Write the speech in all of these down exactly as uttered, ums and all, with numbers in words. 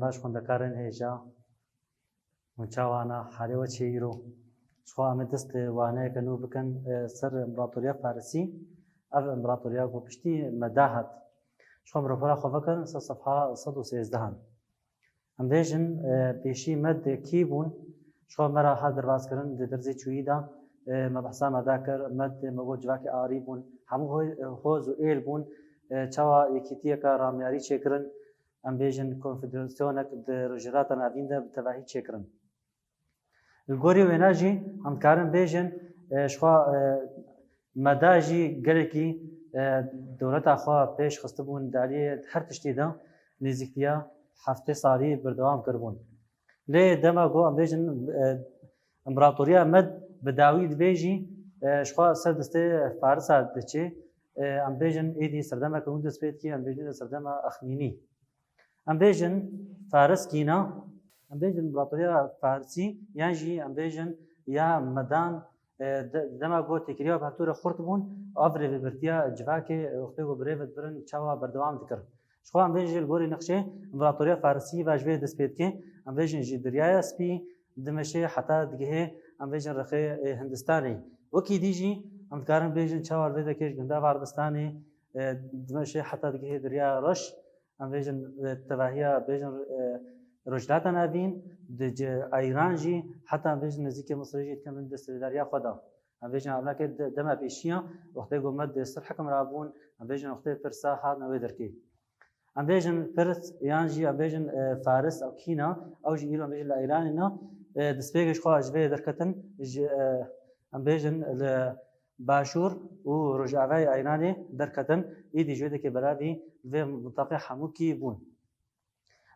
Baş xwendekarên hêja, hûn çawa ne, halê we çi ye îro? Ji xwe em ê dest waneyeke nû bikin, e, ser împeratoriya Farisî. Ev împeratoriya ku piştî me da hat. Ji xwe mirovera xwe vekin ser sefha sed û sêzdeh. Em bêjin, e, pêşî Med kî bûn? Ji xwe me re hat derbas kirin di dersê çûyî de, e, me behsa me da kir, Med, me got civakê arî bûn, hemû ho-, hoz û êl bûn, e, çawa yekîtiyeke ramyarî çêkirin, em bêjin konfederasyonek di Rojhilata Navîn de bi tevahî çêkirin. Li gorî wêna jî em dikarin bêjin, e, ji xwe, e, me da jî gelekî, e, dewleta xwe pêş xistibûn, di aliyê her tiştî de nêzîktiya heftê salî berdewam kiribûn. Lê dema ku em bêjin, e, împeratoriya Med bi dawî dibe jî, e, ji xwe ser destê Farisa diçe, e, em bêjin êdî serdemeke nû dest pê dike, em bêjin serdema Exmînî. Em bêjin Faris kî ne, em bêjin împeratoriya Farisî, yan jî em bêjin ya Medan, e, de-, dema ku têkiliya bi hev re xurt bûn, ev rêvebirtiya civakê, e, wextê ku bi rê ve dibirin çawa berdewam dikir. Ji xwe em bêjin jî li gorî nexşê împeratoriya Farisî ve ji vê dest pê dike, em bêjin ji Deryaya Spî dimeşe heta digihê, em bêjin rexê, e, Hindistanê. Wekî dî jî em dikarin bêjin çawa li vê derkê ji gundava Erbistanê, e, dimeşe heta digihê Deryaya Reş, em bêjin, e, tevahiya, bêjin, e, Rojhilata Navîn, di ce-, Îran jî, heta em bêjin nêzîkê Misirê jî dikevin desthilatdariya xwe de. Em bêjin evnakê de-, dema pêşiya, wextê ku Med di ser hikim re bûn, em bêjin wextê Pirsa hatine wê derkê. Em bêjin Pirs yan jî em bêjin, e, Faris, ew kî ne, ew jî îro em bêjin li Îranê ne, e, destpêkê ji xwe ji vê derketin, ji, e, em bêjin li Başûr û Rojavayê Îranê derketin, êdî ji wê derkê belavî li vê mintaqê hemû kî bûn.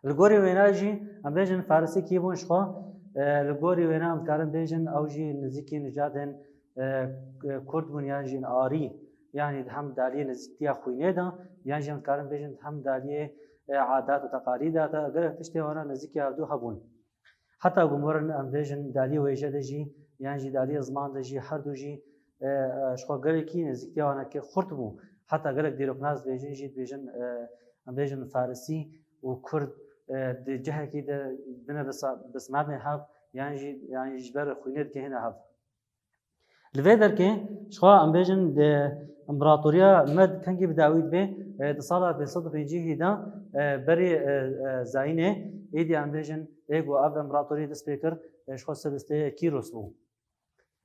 Li gorî wêna jî em bêjin Farisî kî bûn ji xwe, e, li gorî wêna em dikarin bêjin ew jî nêzîkî nijadên, e, Kurd bûn yan jî Arî, yanî hem di aliyê nêzîktiya xwînê de, yan jî em dikarin bêjin hem di aliyê, e, adat û teqalîda de, gelek tiştê wana nêzîkî hevdû hebûn. Heta ku mirin em bêjin di aliyê wêje de jî, yan jî di aliyê ziman de jî, her du jî, e, e, ji xwe gelekî nêzîktiya wan heke xurt bû. Heta gelek dîroknas dibêjin jî dibêjin, e, em bêjin Farisî û Kurd, e, di cihekî de bine bisa-, bismerdê hev, yan jî, yan jî ji ber xwînê digihîne hev. Li vê derkê, ji xwe em bêjin, di împeratoriya Med kengî bi dawî dibe, e, di sala pênc sed û pêncî de, e, berî, e, e, zayînê, êdî em bêjin, ê ku ev împeratorî dest pê kir, e, ji xwe ser destê Kîros bû.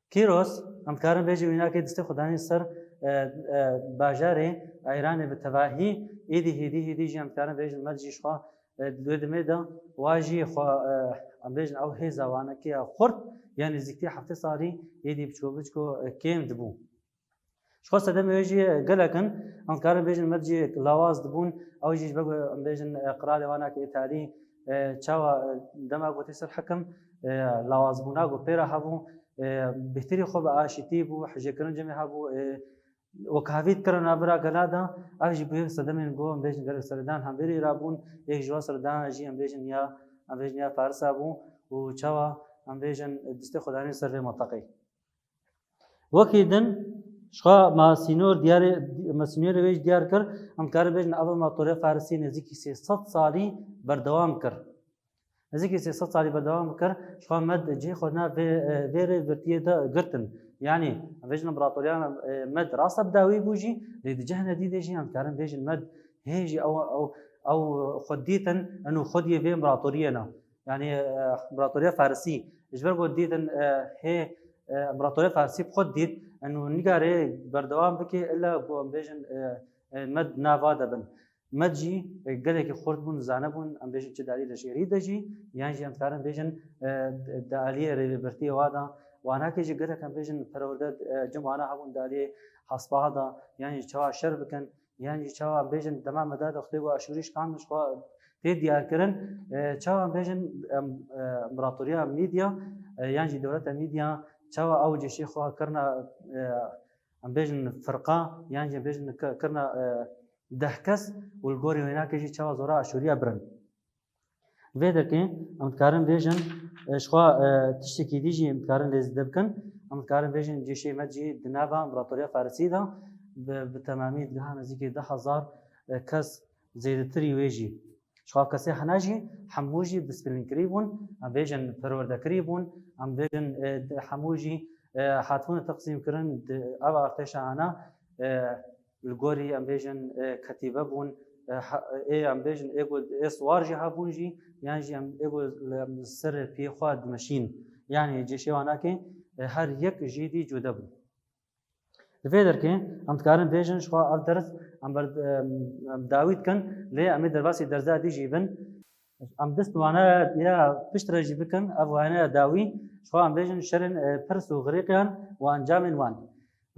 Kîros, em dikarin bêjin wînakê destê xwe danî ser, e, e, bajarê Îranê bi tevahî, êdî hêdî hêdî jî em dikarin bêjin Med jî ji xwe e, di wê demê de wa jî xwe, e, em bêjin ew hêza wanekê ya xurt, ya nêzîktiya heftê salî êdî biçko biçko, e, kêm dibû. Ji xwe sedemê wê jî gelek in, em dikarin bêjin Med jî lawaz dibûn, ew jî ji ber ku em bêjin, e, qiralê wanekê Îtalî, e, çawa, e, dema ku tê ser hikim, e, lawazbûna ku pê re hebû, e, bêhtirî xwe bi aşîtî bû, hijêkirin cemê hebû, e, wekhavî dikir navbera gela de, ev jî bûye sedemên ku em bêjin gelek serdan hemberî rabûn, yek ji wan serdan jî em bêjin ya, em bêjin ya Farisa bû û çawa em bêjin destê xwe danî ser vê mintaqê. Wekî din, ji xwe ma sînor diyarê, ma sînorê wê jî diyar kir, em dikarin bêjin ev împeratoriya Farisî nêzîkî sê sed salî berdewam kir. Nêzîkî sê sed salî berdewam kir, ji xwe Med cihê xwe nav vê, e, vê rêvebirtiyê de girtin. Yanî, em bêjin împeratoriya, e, Med rasta bi dawî bû jî, lê di cihna dî de jî em dikarin bêjin Med hê jî ew, ew, ew xwe dîtin, eno xwediyê vê împeratoriyê ne. Yanî, e, împeratoriya Farisî. Ji ber ku dîtin, e, hê, e, împeratoriya Farisî bi xwe dît, eno nîgarê berdewam bike, illa ku em bêjin, e, e, Med nava de bin. Med jî, e, gelekî xurt bûn, zane bûn, em bêjin çi di aliyê leşkerî de jî, yan jî em dikarin bêjin, e, di, di aliyê rêvebirtiyê wa de, wanakê jî gelek em bêjin perwerde, e, cem wana hebûn di aliyê hespaha de, yan jî çawa şer bikin, yan jî çawa em bêjin dema me de wextê ku Aşûrî şikand ji xwe tê diyarkirin, e, çawa em bêjin, em, e, împeratoriya Mîdya, e, yan jî dewleta Mîdya, çawa ew cêşê xwe kirina, e, em bêjin firqa, yan jî em bêjin ki-, kirina, e, deh kes û li gorî wênakê jî çawa zora Aşûriya birin. Vê derkê em dikarin bêjin, e, ji xwe, e, tiştekî dî jî em dikarin lê zêde bikin. Em dikarin bêjin cêşê Med jî di nava împeratoriya Farisî de bi, bi temamî digiha nêzîkî deh hezar, e, kes zêdetirî wê jî. Ji xwe kesê hene jî hemû jî disiplînkirî bûn, em bêjin perwerdekirî bûn, em bêjin, e, di-, hemû jî, e, hatibûne teqsîmkirin, di-, ev artêşa hene, e, li gorî em bêjin, e, ketîbe bûn, e, ha-, ê em bêjin ê ku ê siwar jî hebûn jî, yan jî em ê ku li, em li ser piyê xwe dimeşîn. Yanî cêşê wan nake, e, her yek jî dî cude bû. Li vê derkê em dikarin bêjin, ji xwe ev ders em ber, em, em dawî dikin, lê em ê derbasî derza dî jî bin. Em dest waneya pişt re jî bikin, ev waneya dawî, ji xwe em bêjin şerên, e, pirs û xirîqiyan û encamên wan.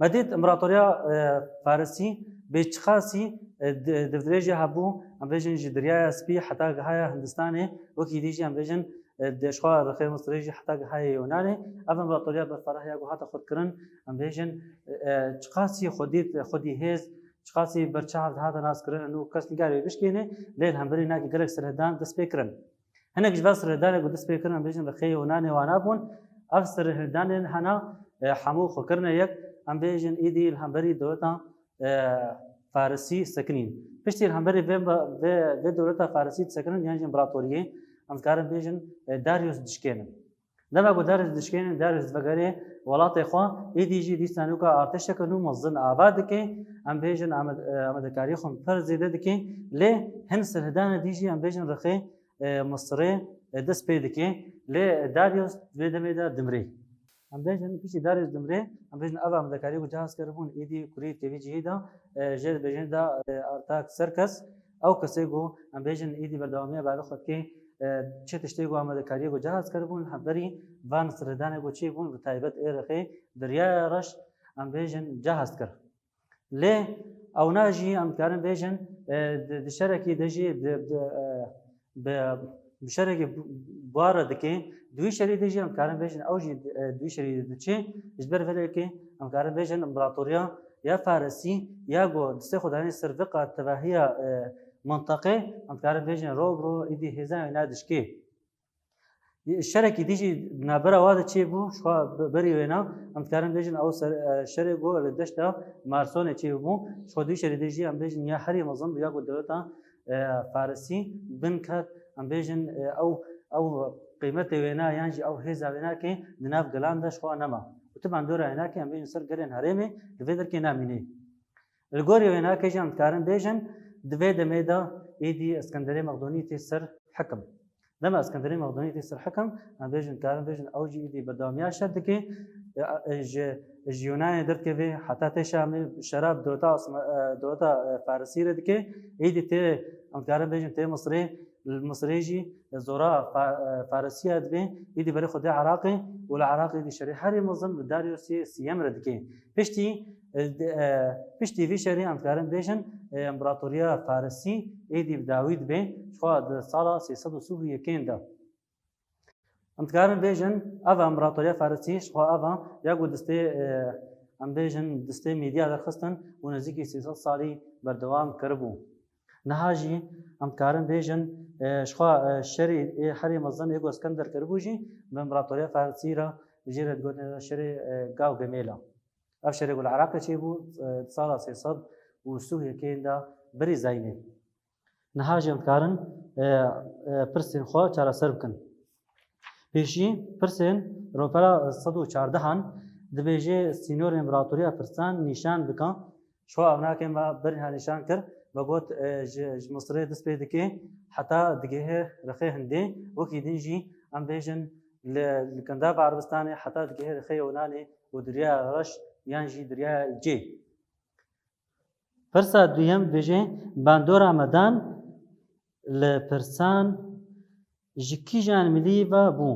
Me dît împaratoriya, e, Farisî bê çiqasî, e, di-, divdirêjê hebû, em bêjin ji Deryaya Spî heta gihaya Hindistanê, wekî dî jî em bêjin, e, di ji xwe rixê Misirê jî heta gihayê Yunanê. Ev împaratoriya berferah ya ku hate xurtkirin, em bêjin, e, çiqasî xwedî, xwedî hêz, çiqasî berçav dihate naskirin û kes nîgarê wê bişkêne, lê li hemberî nakê gelek serhildan dest pê kirin. Hinek ji van serhildanê ku dest pê kirin, em bêjin rixê Yunanê wana bûn. Ev serhildanên hena, e, hemû xwe kirine yek, em bêjin êdî li hemberî dewleta, e, Farisî sekinîn. Piştî li hemberî vê, vê, vê dewleta Farisî disekinin, yan jî împaratoriyê, em dikarin bêjin, e, Darius dişkênin. Dema ku Darius dişkêne, Darius divegerê welatê xwe, êdî jî dîsa nûka artêşeke nû mezin ava dike, em bêjin ame-, e, amadekariyê xwe pir zêde dike, lê hin serhildanê dî jî em bêjin rixê, e, Misirê, e, dest pê dike, lê Darius di vê demê de dimrê. Em bêjin piştî Darius dimrê, em bêjin ev amadekariyê ku cihaz kiribûn, êdî kurî dikevî cihê de, e, jê dibêjin de, e, Artaxerxes, ew kesê ku em bêjin êdî berdewamiya bavê xwe dike, e, çi tiştê ku amadekariyê ku cihaz kiribûn, hemberî van serhildanê ku çêbûn, bi taybet ê rixê Deryaya Reş, em bêjin cihaz kir. Lê ewna jî em dikarin bêjin, e, di, di şerekî de jî di, di, e, bi, bi şerekî bu-, buhar re dike. Di wî şerî de jî em dikarin bêjin, ew jî, e, di wî şerî de diçe. Ji ber vê yekê em dikarin bêjin împaratoriya ya Farisî ya ku destê xwe danî ser viqa tevahiya, e, minteqê, em dikarin bêjin ro bi ro êdî hêza wêna dişkê. Şerekî dî jî di navbera wa de çêbû, ji xwe be-, berî wêna, em dikarin bêjin ew ser-, e, şerê ku li deşta Marsonê çêbû, ji xwe di wî şerî de jî em bêjin ya herî mezin bû ya ku dewleta, e, Farisî bin ket, em bêjin, e, ew, ew qîmetê wêna yan jî ew hêza wênakê di nav gelan de ji xwe nema. Û tu bandora wênakê em bêjin ser gelên herêmê li vê derkê namîne. Li gorî wênakê jî em dikarin bêjin, di vê demê de êdî Eskenderê Mexdonî tê ser hekim. Dema Eskenderê Mexdonî tê ser hekim, em bêjin, dikarin bêjin, ew jî êdî berdewamiya şer dike, e, e, ji, ji Yunanê derdikeve heta tê Şamê, şera bi dewleta Osma-, e, dewleta, e, Farisî re dike, êdî tê, em dikarin bêjin, tê Misirê, li Misirê jî zora Fa-, e, Farisiya dibe, êdî berê xwe dê Iraqê û li Iraqê êdî şerê herî mezin bi Dariusê siyem re dike. Piştî, e, di, e, piştî vî şerî em dikarin bêjin, e, împaratoriya Farisî êdî bi dawî dibe, ji xwe di sala sê sed û sî û yekên de. Em dikarin bêjin, ev împaratoriya Farisî ji xwe ev ya ku distê, e, em bêjin distê Mîdya derxistin û nêzîkî sê sed salî berdewam kiribû. Niha jî em dikarin bêjin, e, ji xwe, e, şerê, e, herî mezin ê ku Eskender kiribû jî bi împaratoriya Farisî re jê re digotin şerê, e, Gawgemêla. Ev şerê ku li Iraqê çêbû, e, di sala sê sed û sî û yekên de berî zayînê. Niha jî em dikarin, e, e, pirsên xwe çareser bikin. Pêşî pirsên ropera sed û çardehan dibêje sînorên împaratoriya pirsan nîşan bike. Ji xwe ev nake me berî niha nîşan kir. Me got, e, ji, ji Misirê dest pê dike heta digihê rixê Hindê. Wekî din jî em bêjin li, li Gindava Erebistanê heta digihê rixê Yunanê û Deryaya Reş yan jî Deryaya Ecê. Pirsa duyem dibêje, bandora me dan li pirsan ji kîjan milî ve bû?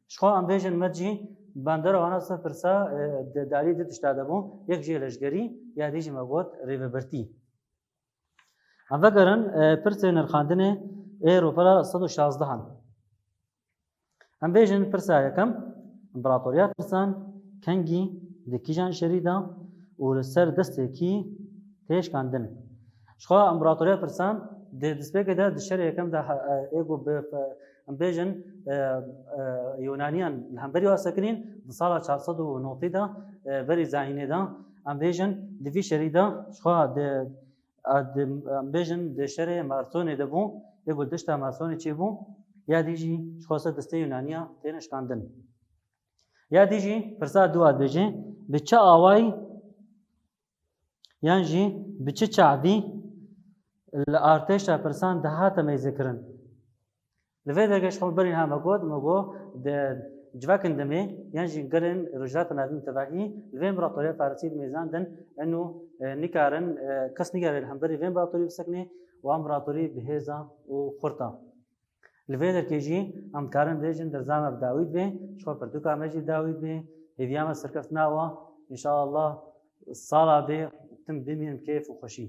Ji xwe em bêjin me jî bandora wana ser pirsa, e, di, di alî du tişta de bû. Yek jê leşgerî, ya dî jî me got rêvebirtî. Em vegerin, e, pirsê nirxandinê ê ropera sed û şazdehan. Em bêjin pirsa yekem, împaratoriya pirsan kengî, di kîjan şerî de û li ser destê kî tê şikandin? Ji xwe împaratoriya pirsan di destpêkê de di şerê yekem de he-, e, ê ku bi, e, em bêjin, e, e, Yunaniyan li hemberî wa sekinîn di sala çar sed û notî de, e, berî zayînê de, em bêjin di vî şerî de ji xwe di A, di, em bêjin di şerê Marsonê de bû, Lê ku dişta Masonê çêbû, ya dî jî ji xwe ser destê Yunaniya têne şikandin. Ya dî jî pirsa dûa dibêje, bi çi awayî yan jî bi çi çavî li artêşa Persan dihate meyzêkirin? Li vê dergê ji xwe berî niha me got, me got, di civakên demê yan jî gelên Rojhilata Navîn tevahî li vê împaratoriya Farisî dimêzandin, eno, e, nikarin, e, kes nigere li hemberî vê împaratorî bisekine û ew împaratorî bi hêza û xurt e. Li vê derkê jî em dikarin bêjin derza me bi dawî dibe, ji xwe pirtûka me jî dawî dibe, hêviya me serkeftina we, înşallah sala bê tim bimînin bi kêf û xweşî.